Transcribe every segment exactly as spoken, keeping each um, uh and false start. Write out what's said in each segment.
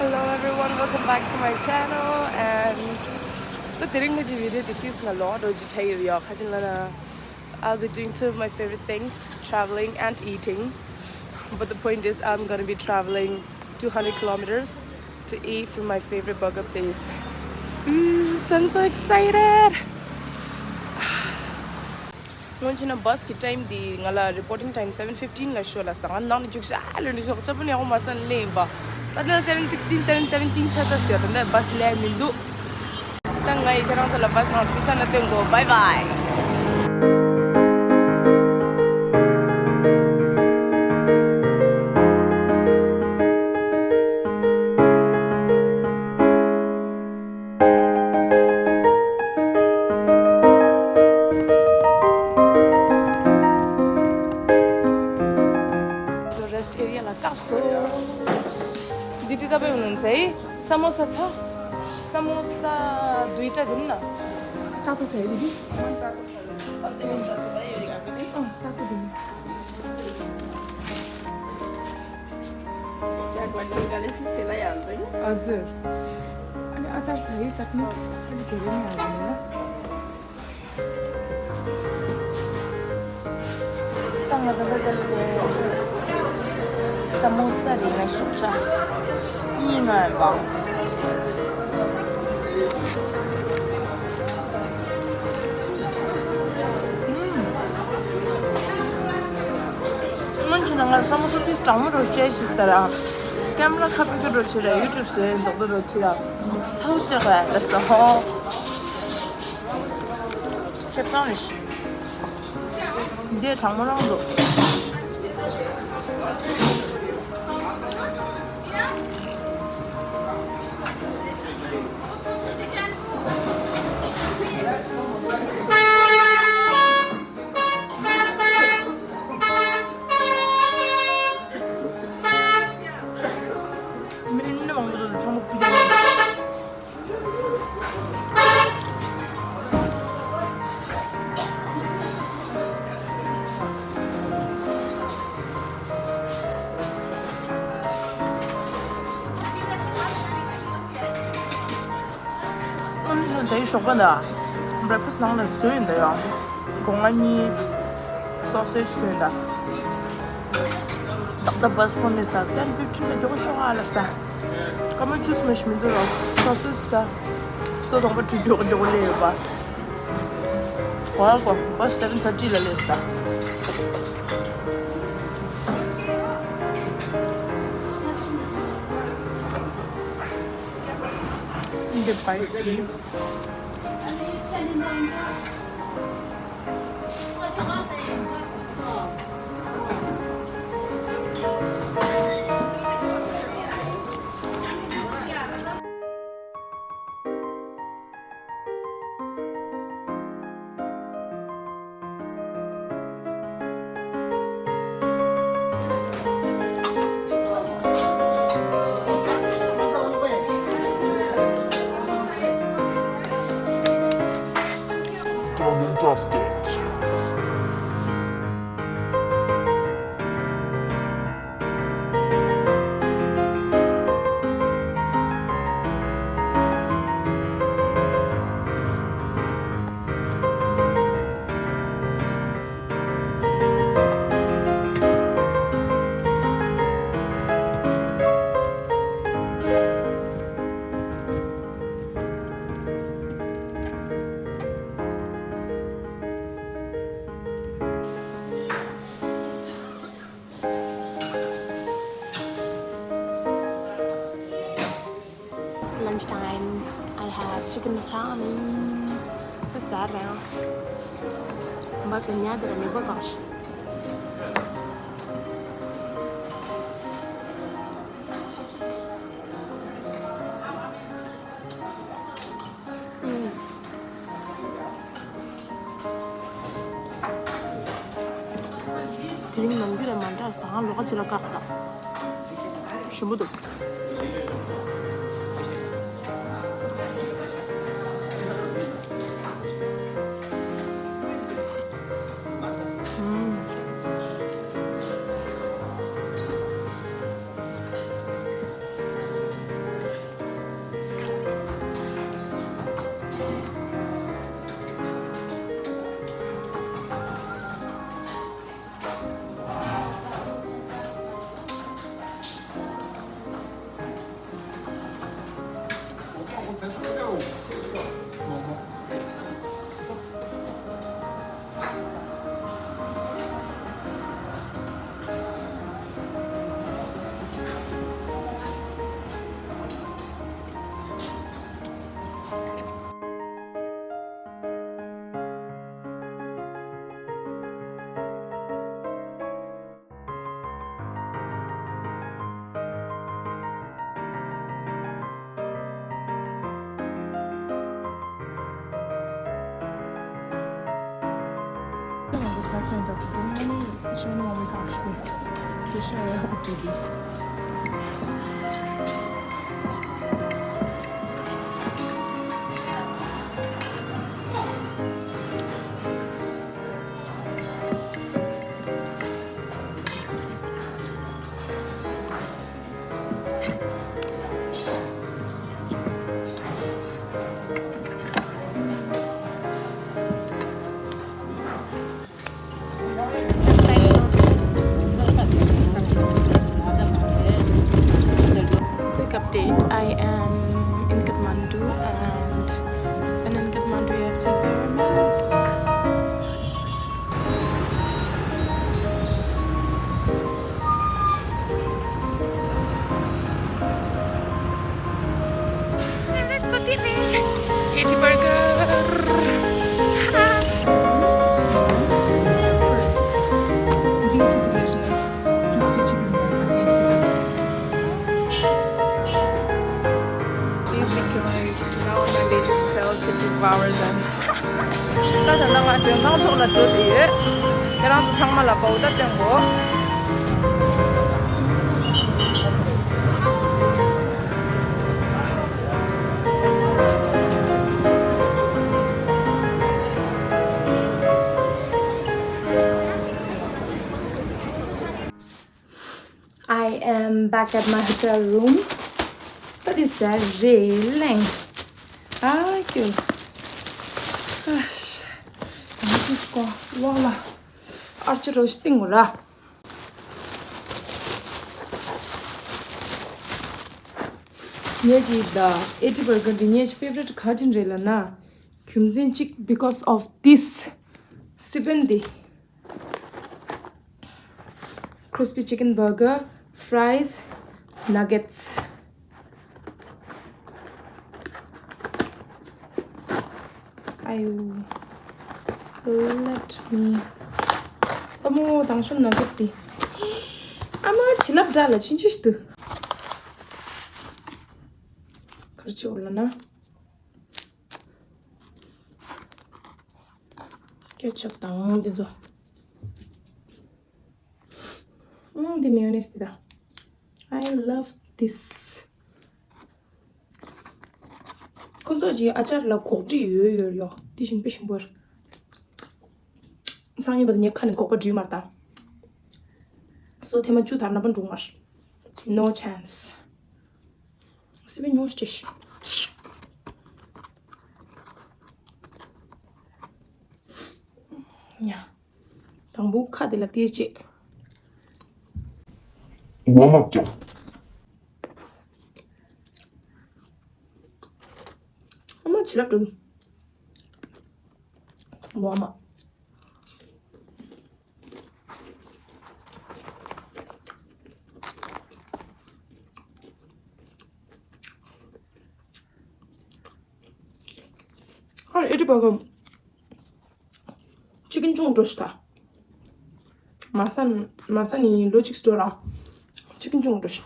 Hello everyone, welcome back to my channel. And the དེ་རིང་གི་video དེ་ཁྱེད་ཚོ་ལ་vlog འདྲ་ཅིག་ཆགས་ཡོད་ཡོད། ཁ་ཅིག་ལ་ན། I'll be doing two of my favorite things, traveling and eating. But the point is, I'm gonna be traveling two hundred kilometers to eat from my favorite burger place. Ooh, so I'm so excited! སྔོན་ཆད་ན་bus གི་time དེ་ང་ལ་reporting time seven fifteen ལ་ཤོད་ལབ་སོང་། ང་ནང་ནས་རྒྱུགས་ཤག་ལོན་ཤོག་ཅག་པོ་ནས་ཡག་པོ་མ་སོང་ལེན་པ། ད་ལྟ་seven sixteen, seven seventeen ཆགས་ཚར་སོང་། ད་ལྟ་bus ལེན་མི་འདུག་ད་ང་ཡི་ཁྱེད་རང་ཚོ་ལ་bus ནང་ཚུད་ས་ན་སྟོན་དགོས། Bye bye. So rest area ལ་བཀག་སོང་། འདི་འདི་ལྟ་བུ་ཡོང་ནས་ཚེ། ས་མོ་ས་ཚ། ས་མོ་ས་དུ་ཡི་ཏྲ་དུ་ན། ཏག་ཏུ་ཚེ་འདི་འདི། ཨང་ཏག་ཏུ་འདི་ནི། ཨ་ཙི། ཨ་ནི་ཨ་ཙར་ཚ་ཡི་ཙག་ནི་ཨ་ནི་དེ་རིང་ཡང་རིང་ལ། ཏང་ལ་ད་ལྟ་དེ་ལ་ས་མོ་ས་རེ་ང་ཤོག་ཅག་གཉིས་ང་ཡོད་པ། སྔོན་གྱི་ནང་ང་ས་མོ་ས་དེ་གྲང་མོ་རོ་བྱས་ཤིག་ལྟ་ར། ཀེམ་ར་ཁ་པི་ཀི་རོ་ཆེ་ར་ཡུ་ཊུབ་སེ་འདོག་འདོག་རོ་ཆེ་ར། ཚའུ་ཅག་ར་ལ་སོ་ཧོ། ཁེབས་ཚང་རེད་ཤི། འདི་གྲང་མོ་རང་འདུག་མི་རིགས་མང་པོ་འདུག་ཚང་མ་ཕུད་དེ། ཨ་ནི་ད་ཞོགས་པ་ན་breakfast ནང་ལ་བཟོས་ཡིན་ད་ཡང་སྒོ་ང་གཉིས་sausage བཟོས་ཡིན་ད། ཏག་ཏག་bus ཁོ་ནས་ས་sandwich ཁྲིད་ལ་འཇོག་ཤོག་ཨ་ལ་ས། ཀ་མ་ཅུས་མི་ཤི་མི་འདུག་རོ། sausage ས། སོ་དང་པོ་ཁྲིད་འཇོག་འཇོག་ལས་ཡོད་པ། གོ་ཨ་གོ bus seven thirty ལ་ལས་ས། འདི་པའི་ཏི། Don't adjust it. It's lunchtime. I have chicken chowmein. That's sad now. Bus ལ་ཉལ་བསྡད་ར་མེད་པ་གང་ཞིག་དེ་རིང་ནམ་རྒྱུན་ལས་མ་འདྲ་ཟ་ཁང་ལོགས་ཀ་ཅིག་ལ་བཀག་ས། ཞིམ་པོ་འདུག That's my doctor. Shani Mami Kashki. Just show you how to do. Quick update, I am in Kathmandu and when in Kathmandu you have to wear a mask. Eighty burger. This is my now my little hotel to devour them. ད་ད་ལྟ་ང་མགྲོན་ཁང་ཕྱོགས་ལ་འགྲོ་བསྡད་ཡོད། ཁྱེད་རང་ཚོ་ཚང་མ་ལ་པའོ་ཏ་སྟོན་གོ། I am back at my hotel room. What is that? Railing. Ah, cute. Gosh. Let's go. Voila. Archer roast thing, right? ངེད་ཀྱི་ད་ཨེ་ཊི་བར་གར་འདི་ངེད་ཀྱི་ཕེ་ཝ་རི་ཊི་ག་ཅིག་རེད་ལབ་ན། རྒྱུ་མཚན་གཅིག་because of this. སི་པན་འདི། Crispy chicken burger, fries, nuggets. ཨ་ཡོ། Let me. ཨ་མོ། དང་ཤོམ་ནག་གེ་ཏི། ཨ་མ། བྱིན་རླབས་འདྲ་ལ་ཕྱིན་ཆད་ཞིག་ཏུ། གར་ཆི་འོ་ལ་ན། ཀེ་ཆབ་དང་འདི་ཚོ། ཨང་། འདི་མེ་ཡོ་ནེ་སི་འདི་ད། I love this. ཁོང་ཚོ་གི་ཨ་ཅར་ལ་གོག་འདྲི་ཡོད་ཡོད་ཡོད། དེ་བཞིན་པེ་ཞིམ་པོ་རེད། སང་ཉིན་བར་དུ་ངས་ཁ་ནས་གོག་པ་འདྲི་མར་ད། སོ་ཐེངས་མ་བཅུ་དར་ན་པ་འགྲོ་མར། No chance. སི་པན་ཉུང་ཤས་ཤིག་ཉ། དང་པོ་ཁ་དེ་ལ་ཏིས་བྱེད། ངོ་མ་ཀྱང་། ཨ་མ་བྱིན་རླབས་འགྲོ། ངོ་མ། ཨ་ཨེ་ཊི་བར་གར། ཅི་ཀན་ཅུང་འགྲོ་ཤི་ད། མ་ས་མ་ས་ནི་ལོ་ཅིག་སྟོར་ར། ཅི་ཀན་ཅུང་འགྲོ་ཤི།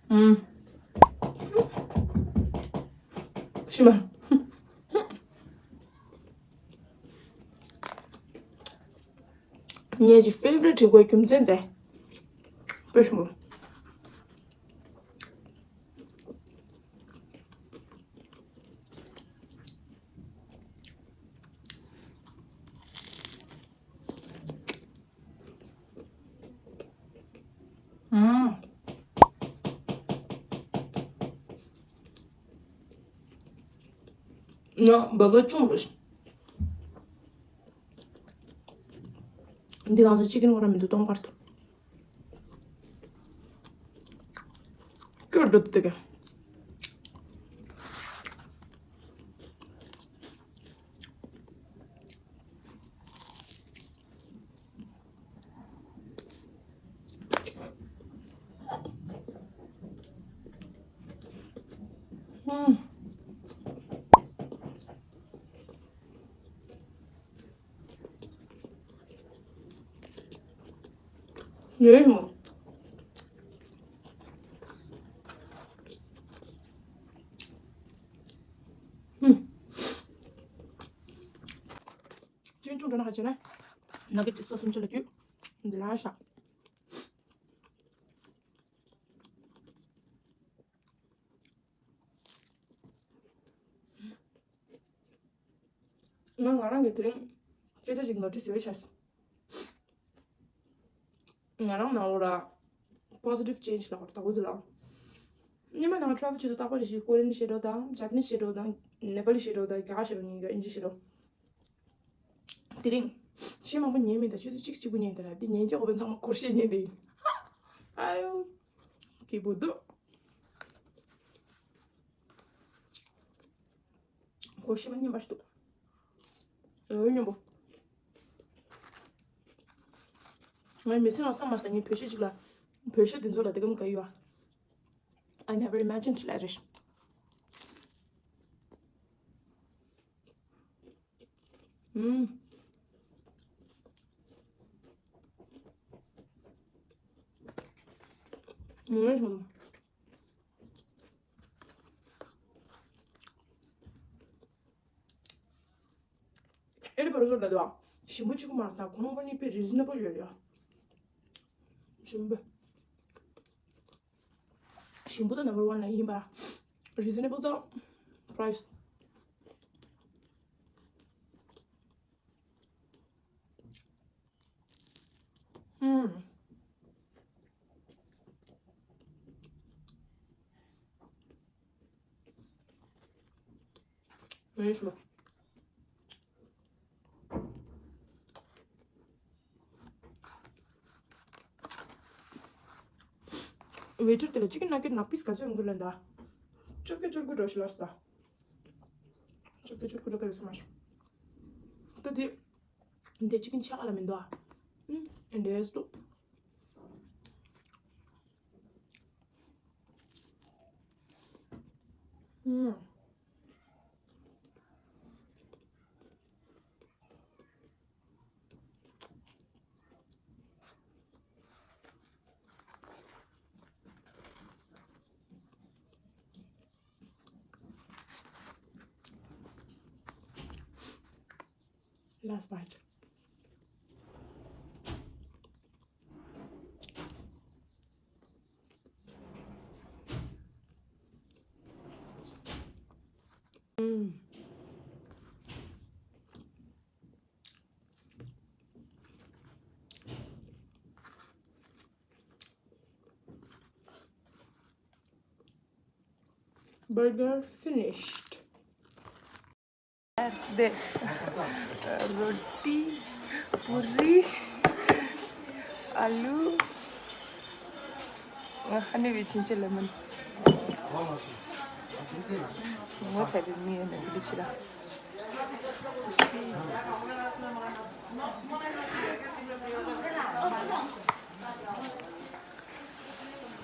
ཨུམ། ཤི་མ། ངེད་ཀྱི་ཕེ་ཝ་རི་ཊི་དྲི་གོའི་རྒྱུ་མཚན་དེ། དཔེ་ཞིམ་པོ། ཨུམ། ཡང་བ་ག་ཅུང་རེད། འདི་གང་ཚོ་ཅི་ཀན་ཁོ་ར་མི་འདུག་སྟོང་པར་དུ། སྐྱོར་འགྲོ་འདུག་ག་ཨུམ། ཡོད་མོ། བྱས་ན་ནག་གི་ས་སུམ་ཅུ་ལ་རྒྱུ་འདི་ལ་ཤ། ང་ང་རང་གི་དེ་རིང་སྐད་ཆ་ཞིག་ནོ་ཊིས་བྱས་ཤག་ང་རང་ནང་ལོགས་ལ་positive change ལ་ཧོར་ཏག་ཏག་འདུག་ལ། ཉི་མ་ནང་travel བྱེད་དུས་རྟག་པར་རེ་ཞིག་ཀོ་རི་ཡན་བཤད་འགྲོ་དང་ཇ་པ་ནིས་བཤད་འགྲོ་དང་ནེ་པ་ལི་བཤད་འགྲོ་དང་རྒྱ་གར་བཤད་འགྲོ་ཉིན་ག་ཨིན་ཇི་བཤད་འགྲོ། དེ་རིང་གཞས་མང་པོ་ཉན་མེད་ད་ཆུ་ཚོད་གཅིག་གཅིག་པུ་ཉན་དེ་ལ་འདི་ཉན་རྒྱུ་འོ་བན་ཚང་མ་སྒོར་གཞས་ཉན་དེ་ཡིན། ཨ་ཡོ། སྐྱིད་པོ་འདུག་སྒོར་གཞས་མ་ཉན་པ་ཞིག་འདུག་འོ་སྙོམས་པོ། ངའི་མི་ཚེ་ནང་བསམ་མ་ཟད་ངས་བོད་གཞས་ཅིག་ལ་བོད་གཞས་འདི་ཚོ་ལ་དེ་གམ་ག་ཡོད། I never imagined like this. ཨུམ། ངས་བྱུང་། ཨེ་རི་བར་ལོ་ལ་དུ་ཞིམ་པོ་གཅིག་པུ་མ་རེད་ད། གོང་པ་ནི་དཔེ་reasonable ཡོད་ཡ། ཞིམ་པོ། ཞིམ་པོ་ད་number one ལ་ཡིན་པ། Reasonable ད་price། ཨུམ། ཨེ་ཤོ། ཝེ་ཊར་དེ་ལ་ཅི་ཀིན་ནག་གེ་ཊི་ནག་པིས་ག་ཚོད་ཡོང་གི་ལན་ད། བཅོ་བརྒྱད་བཅུ་དགུ་འགྲོ་ཞིག་ལ་སོང་ད། བཅོ་བརྒྱད་བཅུ་དགུ་འགྲོ་ག་ཡོད་ས་མ་རེད། ད་དེ། འདི་ཅི་ཀིན་ཆ་ག་ལ་མི་འདུག་ཨ། ཨུམ། འདི་ཨེ་སི་འདུག་ཨུམ། Last bite. ཨུམ། Burger finished. दे रोटी पूरी आलू हनी भी चिंचे लेमन वो था भी नहीं है ना बिचरा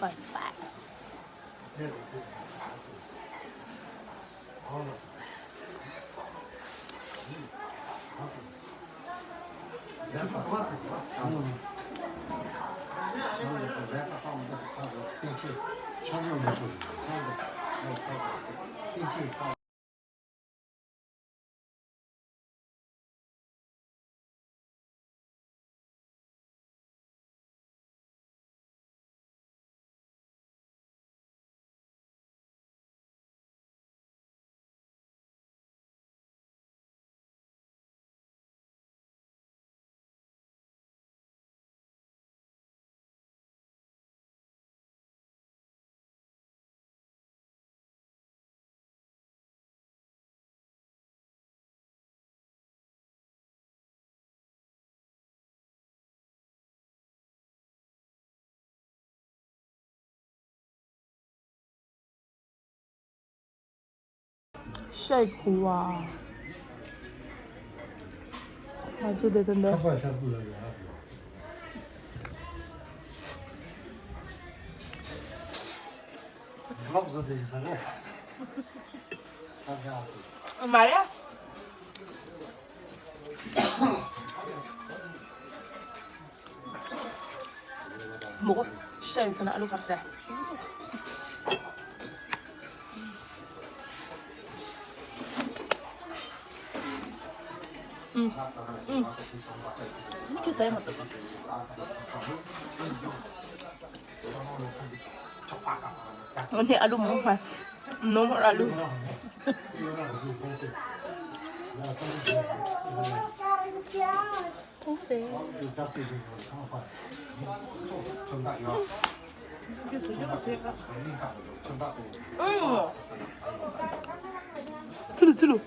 बस बाय ཤ་ཁུ་བ། ང་ཚོ་དེ་དང་འདྲ། ཁ་པར་ཤ་ཁུ་ལ་ཡོད་ཨ། ལོག་བཟོ་དེ་ཡིན་ས་རེད། ཁ་ཤ་ཨ་ཁུ། མ་རེད། མོག་ཤ་ཡིན་ས་ན་ཨ་ལུ་ཁར་ཟ། ཨུམ། ཨུམ། ཚང་མ་ཁྱོད་ཟ་ཡ་མ་གཏོགས། འོ་ནི་ཨ་ལུ་མོ་ཧ། ནོར་མོར་ཨ་ལུ། ཚུ་ལུ་ཚུ་ལུ།